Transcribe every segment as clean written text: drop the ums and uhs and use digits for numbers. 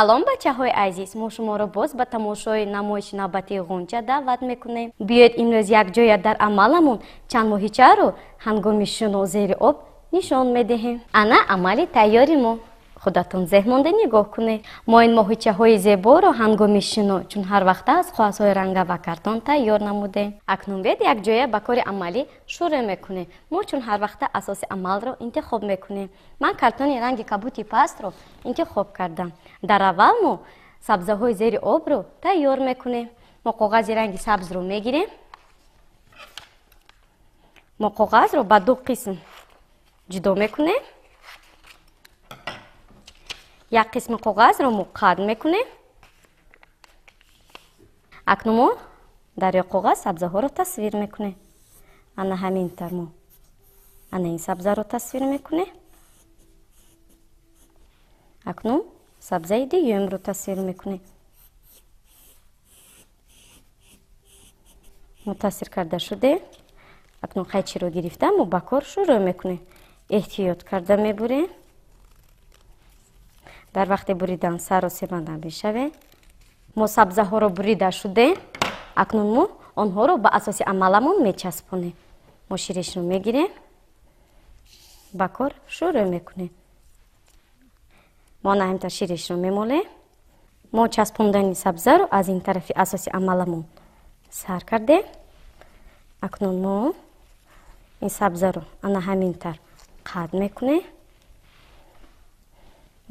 Салом, бачаҳои азиз, мо шуморо боз ба тамошои намоиши навбатии Ғунча даъват мекунем. Биёед, имрӯз якҷоя дар амаламон чанд моҳичаро ҳангоми шино зери об нишон медиҳем. Ана амали тайёри мо. Худатон зеҳ монда нигоҳ кунед. Мо ин моҳичаҳои зеборо ҳангоми шино, чун ҳар вақта, аз коғазҳои ранга ва картон тайёр намудем. Акнун биёед, якҷоя ба кори амалӣ шурӯъ мекунем. Мо чун ҳар вақта асоси амалро интихоб мекунем. Ман картони ранги кабути пастро интихоб кардам. Дар аввал мо сабзаҳои зери обро тайёр мекунем. Мо коғази ранги сабзро мегирем. Мо коғазро ба ду қисм ҷудо мекунем. Як қисми коғазро мо қад мекунем. Акнун мо дар як коғаз сабзаҳоро тасвир мекунем. Ана ҳамин тар мо ана ин сабзаро тасвир мекунем. Акнун сабзаи дуюмро тасвир мекунем. Мо тасвир карда шудем. Акнун қайчиро гирифта, мо ба кор шурӯъ мекунем. Эҳтиёт карда мебурем. Дар вақти буридан саросема намешавем. Мо сабзаҳоро бурида шудем. Акнун мо онҳоро ба асоси амаламон мечаспонем. Мо ширишро мегирем, ба кор шурӯъ мекунем. Мо наҳимтар ширишро мемолем. Мо часпондани сабзаро аз ин тарафи асоси амаламон сар кардем. Акнун мо ин сабзаро ана ҳамин тар қад мекунем.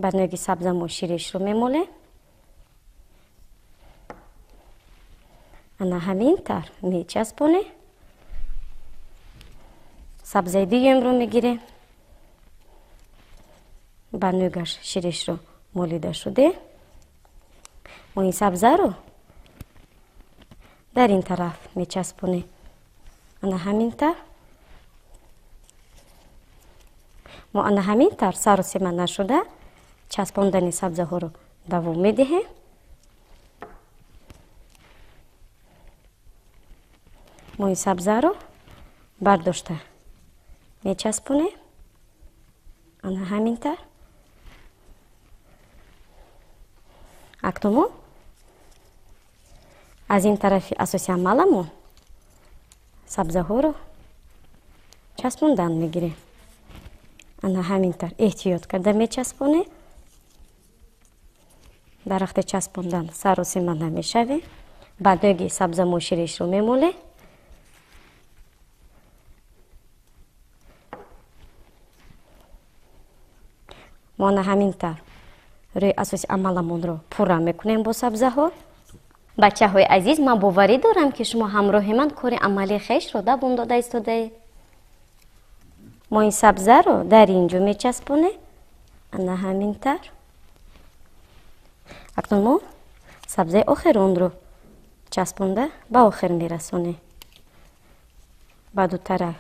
Ба нӯги сабза мо ширишро мемолем. Ана ҳамин тар мечаспонем. Сабзаи дуюмро мегирем. Ба нӯгаш ширишро молида шудем. Мо ин сабзаро дар ин тараф мечаспонем. Ана ҳамин тар. Мо ана ҳамин тар саросема нашуда часпондани сабзаҳоро давом медиҳем. Мо ин сабзаро бардошта мечаспонем. Ана ҳамин тар. Акнун мо аз ин тарафи асоси амаламон сабзаҳоро часпондан мегирем. Ана ҳамин тар эҳтиёт карда мечаспонем. Дар вақти часпондан саросема намешавем. Ба нӯги сабза мо ширишро мемолем. Мо ана ҳамин тар рӯи асоси амаламонро пурра мекунем бо сабзаҳо. Бачаҳои азиз, ман боварӣ дорам, ки шумо ҳамроҳи ман кори амалии хешро давом дода истодаед. Мо ин сабзаро дар ин ҷо мечаспонем. Ана ҳамин тар. Акнун мо сабзаи охиронро часпонда ба охир мерасонем. Ба ду тараф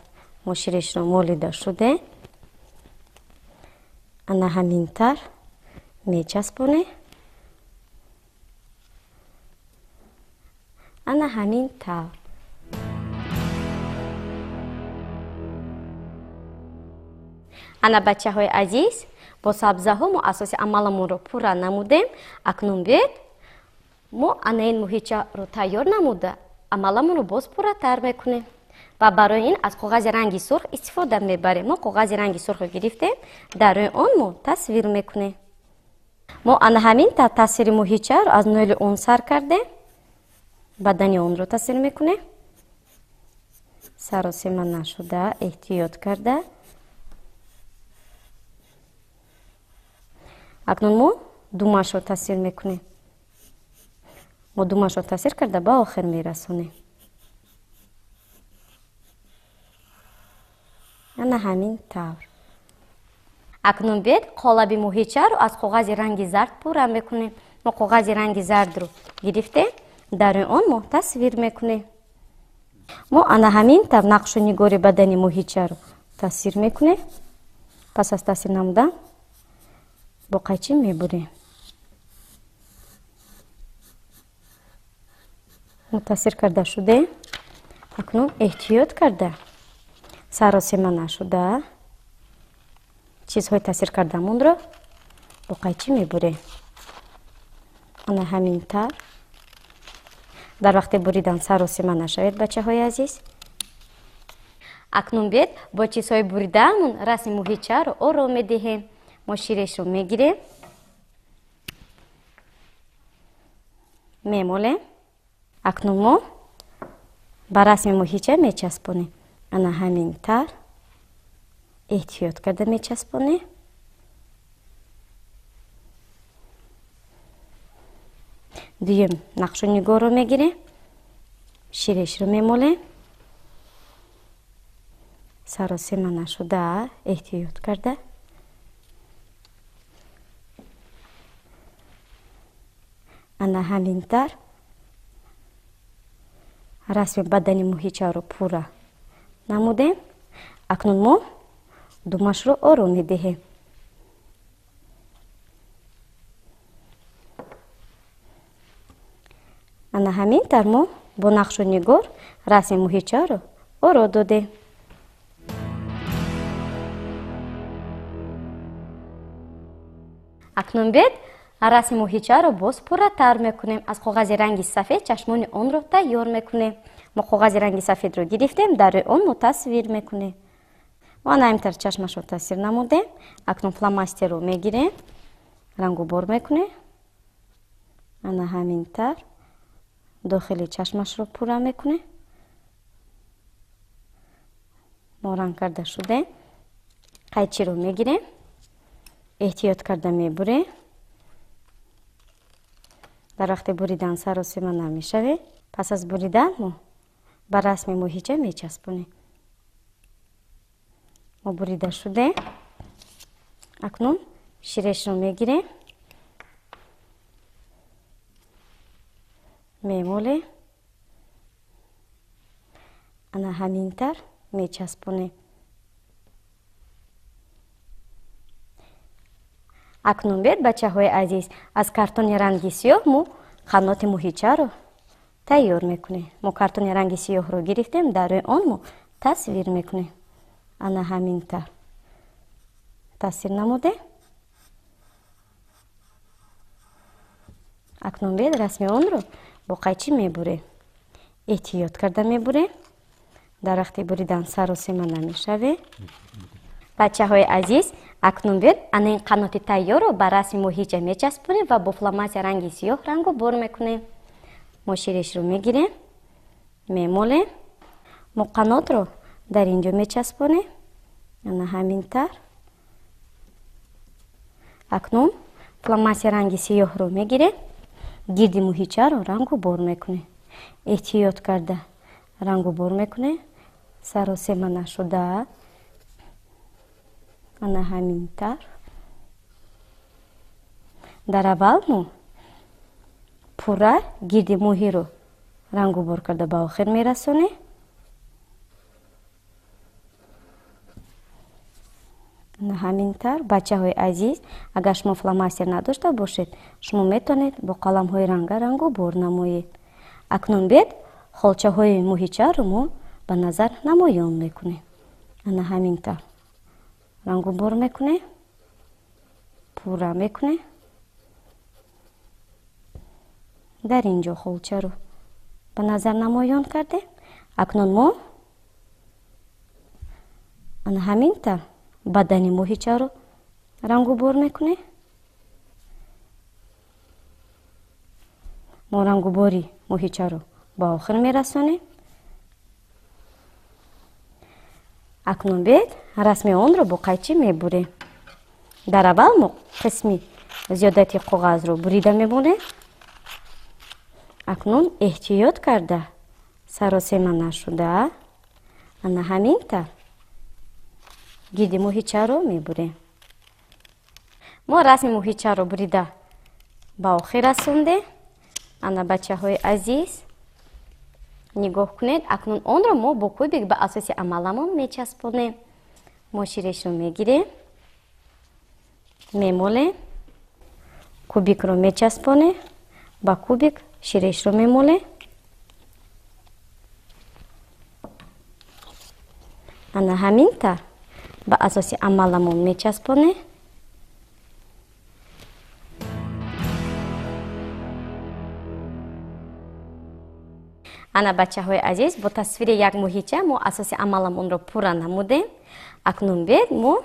мо ширишро молида шудем. Ана ҳамин тар мечаспонем. Ана ҳамин тавр. Ана, бачаҳои азиз, бо сабзаҳо мо асоси амаламонро пурра намудем. Акнун биёед, мо ана ин муҳитчаро тайёр намуда, амаламонро боз пурратар мекунем ва барои ин аз коғази ранги сурх истифода мебарем. Мо коғази ранги сурхро гирифтем, дар рӯи он мо тасвир мекунем. Мо ана ҳамин тавр тасвири муҳитчаро аз нӯли он сар кардем. Бадани онро тасвир мекунем. Саросема нашуда, эҳтиёт карда. Акнун мо думашро тасвир мекунем. Мо думашро тасвир карда ба охир мерасонем. Ана ҳамин тавр. Акнун биёед, қолаби муҳитчаро аз коғази ранги зард пурра мекунем. Мо коғази ранги зардро гирифтем, дар рӯи он мо тасвир мекунем. Мо ана ҳамин тавр нақшу нигори бадани муҳитчаро тасвир мекунем. Пас аз тасвир намудан бо қайчи мебурем. Мо тасвир карда шудем. Акнун эҳтиёт карда, саросема нашуда, чизҳои тасвир кардамонро бо қайчи мебурем. Ана ҳамин тавр. Дар вақти буридан саросима нашавед, бачаҳои азиз. Акнун биёед бо чизҳои буридаамон расми муҳичаро ором медиҳем. Мо ширешро мегирем, мемолем. Акнун мо ба расми муҳича мечаспонем. Ана ҳамин тавр эҳтиёт карда мечаспонем. Дуюм нақшу нигорро мегирем, ширешро мемолем. Саросима нашуда эҳтиёт карда. Ана ҳамин тавр расми бадани муҳичаро пурра намудем. Акнун мо думашро ором медиҳем. Ана ҳамин тавр мо бо нақшу нигор расми муҳичаро оро додем. Акнун биёед расми муҳичаро боз пурратар мекунем. Аз коғази ранги сафед чашмони онро тайёр мекунем. Мо коғази ранги сафедро гирифтем, дар рӯи он мо тасвир мекунем. Мо ана ҳамин тавр чашмашро тасвир намудем. Акнун фломастерро мегирем, рангубор мекунем. Ана ҳамин тавр дохили чашмашро пурра мекунем. Мо ранг карда шудем. Қайчиро мегирем, эҳтиёт карда мебурем. Дар вақти буридан саросима намешавем. Пас аз буридан мо ба расми муҳича мечаспонем. Мо бурида шудем. Акнун ширешро мегирем, мемолем. Ана ҳамин тавр мечаспонем. Акнун биёед, бачаҳои азиз, аз картони ранги сиёҳ мо қаноти муҳичаро тайёр мекунем. Мо картони ранги сиёҳро гирифтем, дар рӯи он мо тасвир мекунем. Ана ҳамин тавр тасвир намудем. Акнун биёед расми онро бо қайчи мебурем. Эҳтиёт карда мебурем. Дар вақти буридан саросима намешавем. Бачаҳои азиз, акнун биёед ана ин қаноти тайёрро ба расми муҳича мечаспонем ва бо фломастер ранги сиёҳ рангу бор мекунем. Мо ширешро мегирем, мемолем. Мо қанотро дар ин ҷо мечаспонем. Ана ҳамин тавр. Акнун фломастер ранги сиёҳро мегирем, гирди муҳичаро рангу бор мекунем. Эҳтиёт карда рангу бор мекунем, саросема нашуда. Ана ҳамин тавр. Дар аввал мо пурра гирди моҳиро рангу бор карда ба охир мерасонем. Ана ҳамин тавр, бачаҳои азиз, агар шумо фломастер надошта бошед, шумо метавонед бо қаламҳои ранга рангу бор намоед. Акнун биёед холчаҳои муҳичаро мо ба назар намоён мекунем. Ана ҳамин тавр рангу бор мекунем, пурра мекунем. Дар ин ҷо холчаро ба назар намоён кардем. Акнун мо ана ҳамин тавр бадани муҳичаро рангу бор мекунем. Мо рангубори муҳичаро ба охир мерасонем. Акнун биёед расми онро бо қайчи мебурем. Дар аввал мо қисми зиёдати коғазро бурида мемонем. Акнун эҳтиёт карда саросема нашуда ана ҳамин тавр гирди муҳичаро мебурем. Мо расми муҳичаро бурида ба охир расондем. Ана бачаҳои азиз, нигоҳ кунед. Акнун онро мо бо кубик ба асоси амаламон мечаспонем. Мо ширешро мегирем, мемолем, кубикро мечаспонем, ба кубик ширешро мемолем. Ана ҳамин тавр ба асоси амаламон мечаспонем. Ана бачаҳои азиз, бо тасвири як моҳича мо асоси амаламонро пурра намудем. Акнун биед мо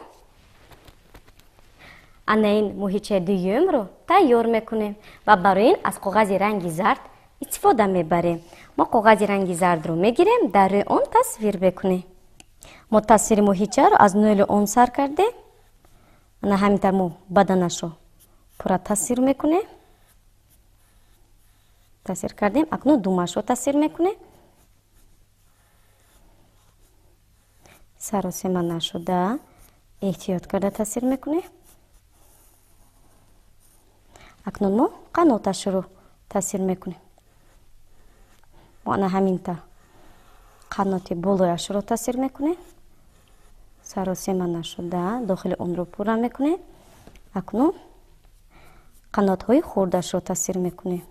ана ин моҳичаи дуюмро тайёр мекунем ва барои ин аз коғази ранги зард истифода мебарем. Мо коғази ранги зардро мегирем, дар рӯи он тасвир мекунем. Мо тасвири моҳичаро аз нӯли он сар кардем. Ана ҳамин тавр мо баданашро пурра тасвир мекунем. Тасвир кардем. Акнун думашро тасвир мекунем. Саросема нашуда эҳтиёт карда тасвир мекунем. Акнун мо қаноташро тасвир мекунем. Мо ана ҳамин тавр қаноти болояшро тасвир мекунем. Саросема нашуда дохили онро пурра мекунем. Акнун қанотҳои хурдашро тасвир мекунем.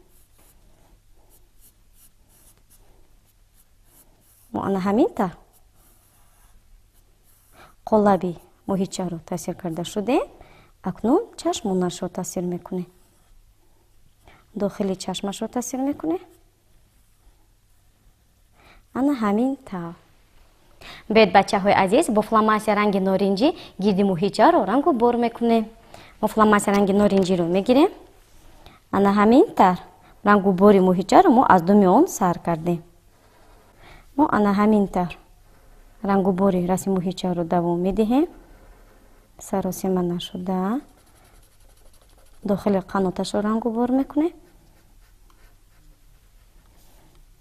Мо ана ҳамин тавр қолаби моҳичаро тасвир карда шудем. Акнун чашмонашро тасвир мекунем. Дохили чашмашро тасвир мекунем. Ана ҳамин тавр. Биёед бачаҳои азиз, бо фломастер ранги норинҷӣ гирди моҳичаро рангу бор мекунем. Мо фломастер ранги норинҷиро мегирем. Ана ҳамин тавр рангу бори моҳичаро мо аз думи он сар кардем. Мо ана ҳамин тавр рангу бори расми моҳичаро давом медиҳем. Саросема нашуда дохили қаноташро рангу бор мекунем.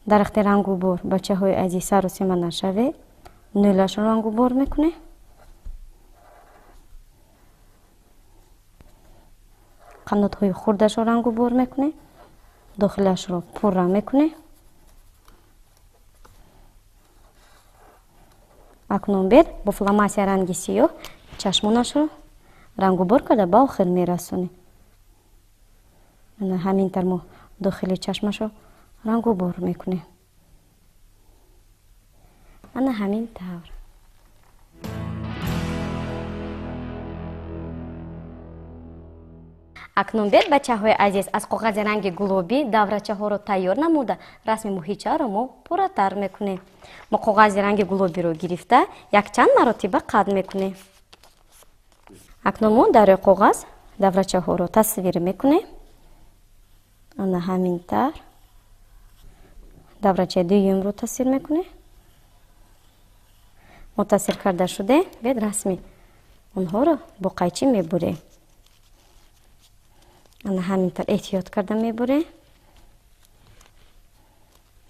Дарахти рангу бор бачаҳои азиз саросема нашавед. Нӯлашро рангу бор мекунем. Қанотҳои хурдашро рангу бор мекунем. Дохилашро пурра мекунем. Акнун бед бо фломастер ранги сиёҳ чашмонашро рангу бор карда ба охир мерасонем. Ана ҳамин тавр мо дохили чашмашро рангу бор мекунем. Ана ҳамин тавр. Акнун бед бачаҳои азиз, аз коғази ранги гулобӣ даврачаҳоро тайёр намуда расми моҳичаро мо пурратар мекунем. Мо коғази ранги гулобиро гирифта якчанд маротиба қад мекунем. Акнун мо дар рӯи коғаз даврачаҳоро тасвир мекунем. Ана ҳамин тавр даврачаи дуюмро тасвир мекунем. Мо тасвир карда шудем, бед расми онҳоро бо қайчӣ мебурем. Ана ҳамин тавр эҳтиёт карда мебурем.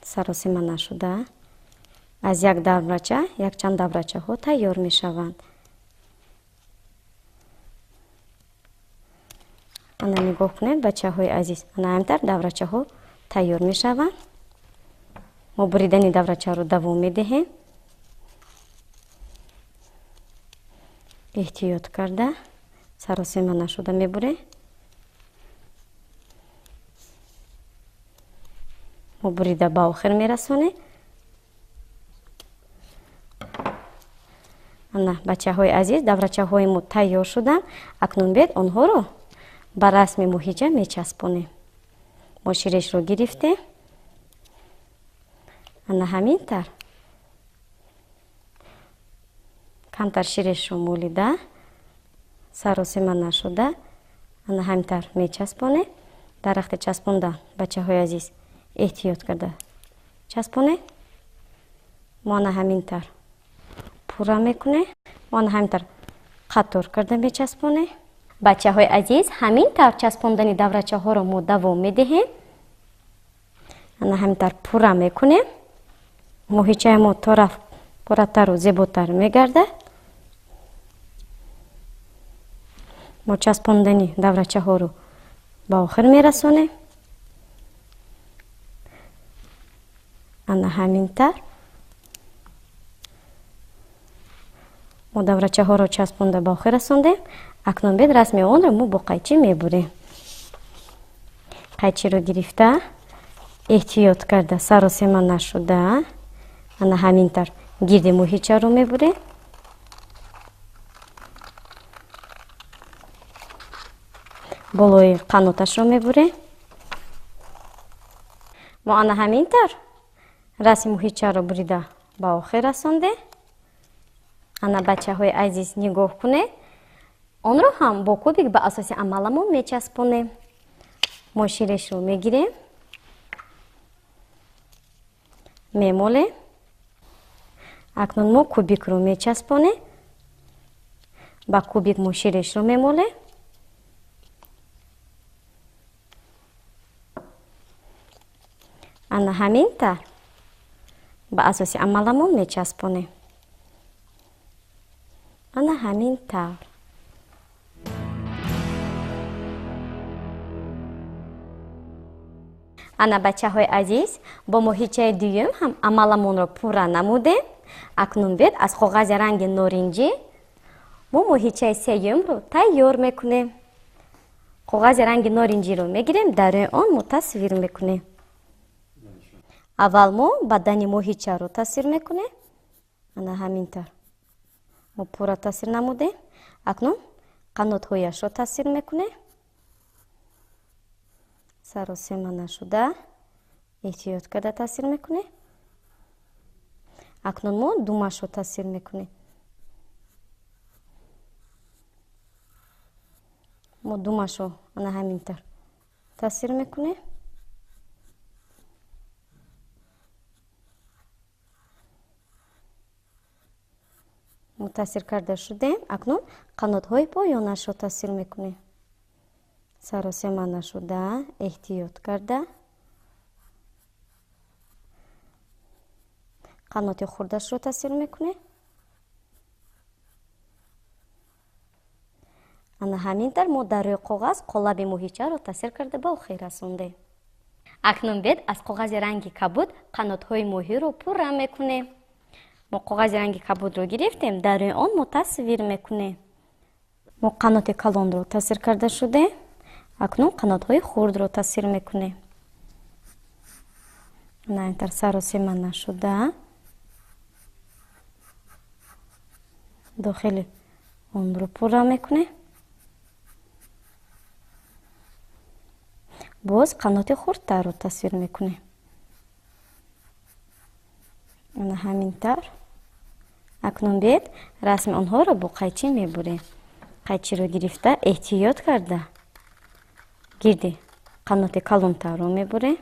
Саросима нашуда аз як даврача якчанд даврачаҳо тайёр мешаванд. Ана нигоҳ кунед бачаҳои азиз, ана ҳамин тавр даврачаҳо тайёр мешаванд. Мо буридани даврачаро давом медиҳем. Эҳтиёт карда саросима нашуда мебурем. Мо бурида ба охир мерасонем. Ана бачаҳои азиз, даврачаҳои мо тайёр шуданд. Акнун бед онҳоро ба расми моҳича мечаспонем. Мо ширешро гирифтем. Ана ҳамин тавр камтар ширешро молида саросима нашуда ана ҳамин тавр мечаспонем. Дар вақти часпондан бачаҳои азиз эҳтиёт карда часпонем. Мо ана ҳамин тавр пурра мекунем. Мо ана ҳамин тавр қатор карда мечаспонем. Бачаҳои азиз, ҳамин тавр часпондани даврачаҳоро мо давом медиҳем. Ана ҳамин тавр пурра мекунем. Моҳичаи мо то рафт пурратару зеботар мегардад. Мо часпондани даврачаҳоро ба охир мерасонем. Ана ҳамин тавр мо даврачаҳоро часпонда ба охир расондем. Акнун бед расми онро мо бо қайчӣ мебурем. Қайчиро гирифта эҳтиёт карда саросема нашуда ана ҳамин тавр гирди моҳичаро мебурем. Болои қаноташро мебурем. Мо ана ҳамин тавр Расми моҳичаро бурида ба охир расондем. Ана бачаҳои азиз, нигоҳ кунед. Онро ҳам бо кубик ба асоси амаламон мечаспонем. Мо ширешро мегирем, мемолем. Акнун мо кубикро мечаспонем. Ба кубик мо ширешро мемолем. Ана ҳамин тавр ба асоси амаламон мечаспонем. Ана ҳамин тавр. Ана бачаҳои азиз, бо моҳичаи дуюм ҳам амаламонро пурра намудем. Акнун биёед аз коғази ранги норинҷӣ мо моҳичаи сеюмро тайёр мекунем. Коғази ранги норинҷиро мегирем, дар рӯи он мо тасвир мекунем. Аввал мо бадани моҳичаро тасвир мекунем. Ана ҳамин тавр мо пурра тасвир намудем. Акнун қанотҳояшро тасвир мекунем. Саросема нашуда эҳтиёт карда тасвир мекунем. Акнун мо думашро тасвир мекунем. Мо думашро ана ҳамин тавр тасвир мекунем. Мо тасвир карда шудем. Акнун қанотҳои поёнашро тасвир мекунем. Саросема нашуда эҳтиёт карда қаноти хурдашро тасвир мекунем. Ана ҳамин тавр мо дар рӯи коғаз қолаби моҳичаро тасвир карда ба охир расондем. Акнун биёед аз коғази ранги кабуд қанотҳои моҳиро пурра мекунем. Мо коғази ранги кабудро гирифтем, дар рӯи он мо тасвир мекунем. Мо қаноти калонро тасвир карда шудем. Акнун қанотҳои хурдро тасвир мекунем. Ана ин тавр саросема нашуда дохили онро пурра мекунем. Боз қаноти хурдтарро тасвир мекунем. Ана ҳамин тавр. Акнун биёед расми онҳоро бо қайчӣ мебурем. Қайчиро гирифта эҳтиёт карда гирди қаноти калонтарро мебурем.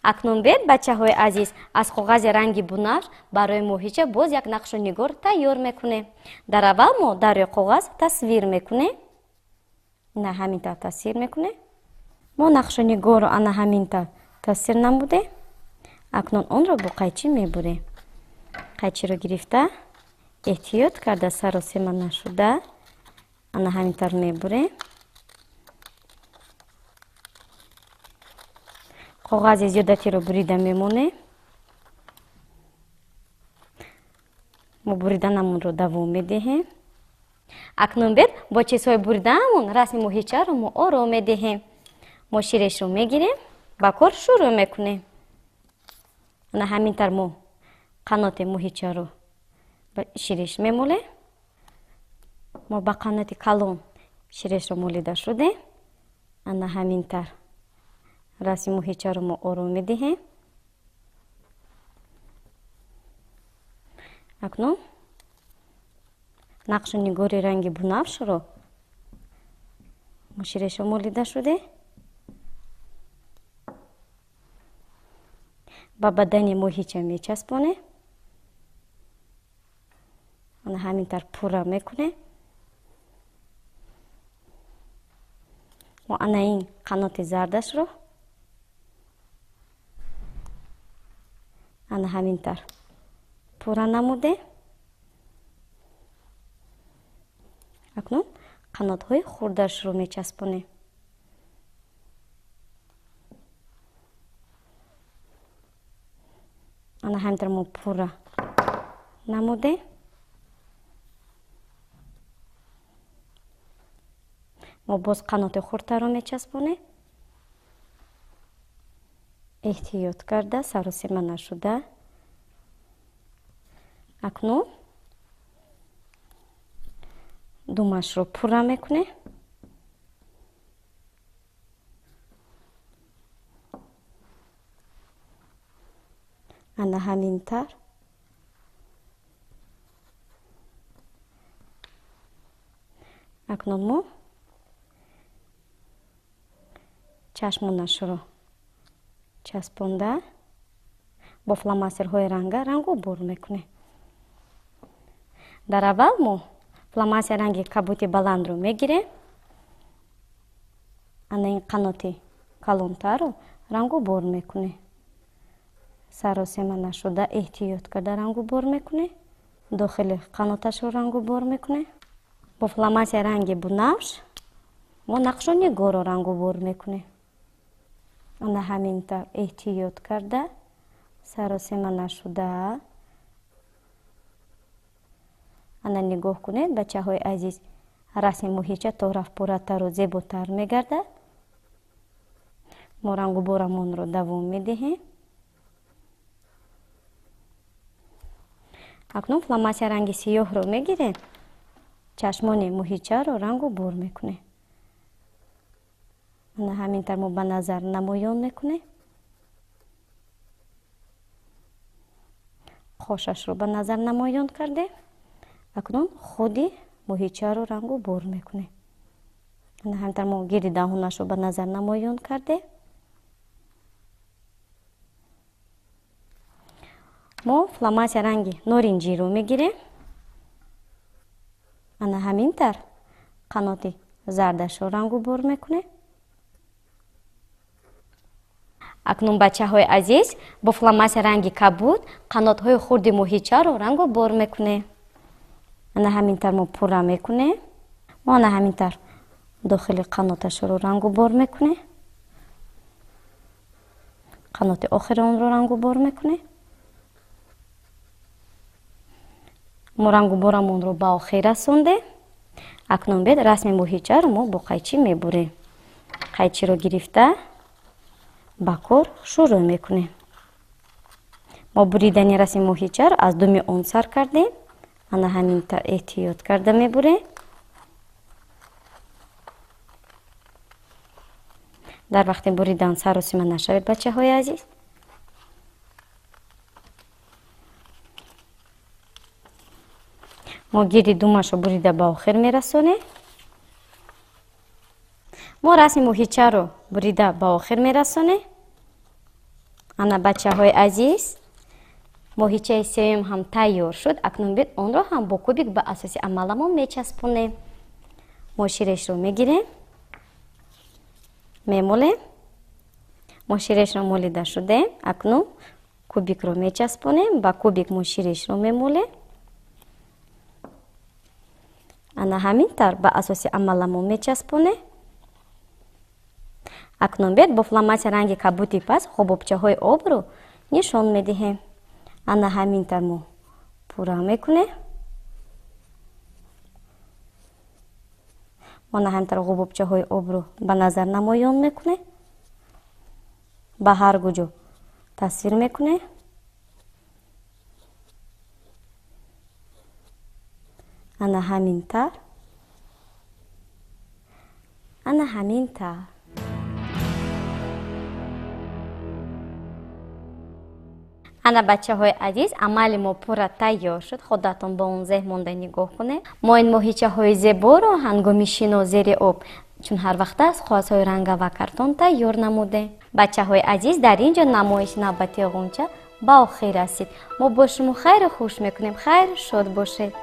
Акнун биёед бачаҳои азиз, аз коғази ранги бунафш барои моҳича боз як нақшу нигор тайёр мекунем. Дар аввал мо дар рӯи коғаз тасвир мекунем. Ана ҳамин тавр тасвир мекунем. Мо нақшу нигорро ана ҳамин тавр тасвир намудем. Акнун онро бо қайчӣ мебурем. Қайчиро гирифта эҳтиёт карда саросема нашуда ана ҳамин тавр мебурем. Коғази зиёдатиро бурида мемонем. Мо буриданамонро давом медиҳем. Акнун биёед бо чизҳои буридаамон расми моҳичаро мо оро медиҳем. Мо ширешро мегирем, ба кор шурӯъ мекунем. Ана ҳамин тавр мо қаноти моҳичаро ба ширеш мемолем. Мо ба қаноти калон ширешро молида шудем. Ана ҳамин тавр расми моҳичаро мо оро медиҳем. Акнун нақшу нигори ранги бунафшро мо ширешро молида шудем. Ба бадани моҳича мечаспонем. Ана ҳамин тавр пурра мекунем. Мо ана ин қаноти зардашро ана ҳамин тавр пурра намудем. Акнун қанотҳои хурдашро мечаспонем. Ана ҳамин тавр мо пурра намудем. Мо боз қаноти хурдтарро мечаспонем. Эҳтиёт карда саросема нашуда. Акнун думашро пурра мекунем. Ана ҳамин тавр. Акнун мо чашмонашро часпонда бо фломастерҳои ранга рангубор мекунем. Дар аввал мо фломастер ранги кабути баландро мегирем. Ана ин қаноти калонтарро рангубор мекунем. Саросема нашуда эҳтиёт карда рангубор мекунем. Дохили қаноташро рангубор мекунем. Бо фломастер ранги бунафш мо нақшу нигорро рангубор мекунем. Ана ҳамин тавр эҳтиёт карда саросема нашуда. Ана нигоҳ кунед, бачаҳои азиз, расми моҳича то рафт пурратару зеботар мегардад. Мо рангуборамонро давом медиҳем. Акнун фломастер ранги сиёҳро мегирем. Чашмони моҳичаро рангубор мекунем. Ана ҳамин тавр мо ба назар намоён мекунем. Қошашро ба назар намоён кардем. Акнун худи моҳичаро рангубор мекунем. Ана ҳамин тавр мо гирди даҳонашро ба назар намоён кардем. Мо фломастер ранги норинҷиро мегирем. Ана ҳамин тавр қаноти зардашро рангубор мекунем. Акнун бачаҳои азиз, бо фломастер ранги кабуд қанотҳои хурди моҳичаро рангубор мекунем. Ана ҳамин тавр мо пурра мекунем. Мо ана ҳамин тавр дохили қаноташро рангубор мекунем. Қаноти охири онро рангубор мекунем. Мо рангуборамонро ба охир расондем. Акнун бед расми моҳичаро мо бо қайчӣ мебурем. Қайчиро гирифта ба кор шурӯъ мекунем. Мо буридани расми моҳичаро аз думи он сар кардем. Ана ҳамин тавр эҳтиёт карда мебурем. Дар вақти буридан саросима нашавед, бачаҳои азиз. Мо гирди думашро бурида ба охир мерасонем. Мо расми моҳичаро бурида ба охир мерасонем. Ана бачаҳои азиз, моҳичаи сеюм ҳам тайёр шуд. Акнун бед онро ҳам бо кубик ба асоси амаламон мечаспонем. Мо ширешро мегирем, мемолем. Мо ширешро молида шудем. Акнун кубикро мечаспонем. Ба кубик мо ширешро мемолем. Ана ҳамин тавр ба асоси амаламон мечаспонем. Акнун бед бо фломастер ранги кабути паст ҳубобчаҳои обро нишон медиҳем. Ана ҳамин тавр мо пурра мекунем. Ана ҳамин тавр ҳубобчаҳои обро ба назар намоён мекунем. Ба ҳар куҷо тасвир мекунем. Ана ҳамин тавр. Ана ҳамин тавр. Ана бачаҳои азиз, амали мо пурра тайёр шуд. Худатон ба он зеҳ монда нигоҳ кунед. Мо ин моҳичаҳои зеборо ҳангоми шино зери об, чун ҳар вақт аст, коғазҳои ранга ва картон тайёр намудем. Бачаҳои азиз, дар ин ҷо намоиши навбати ғунча ба охир расид. Мо бо шумо хайру хуш мекунем. Хайру шод бошед.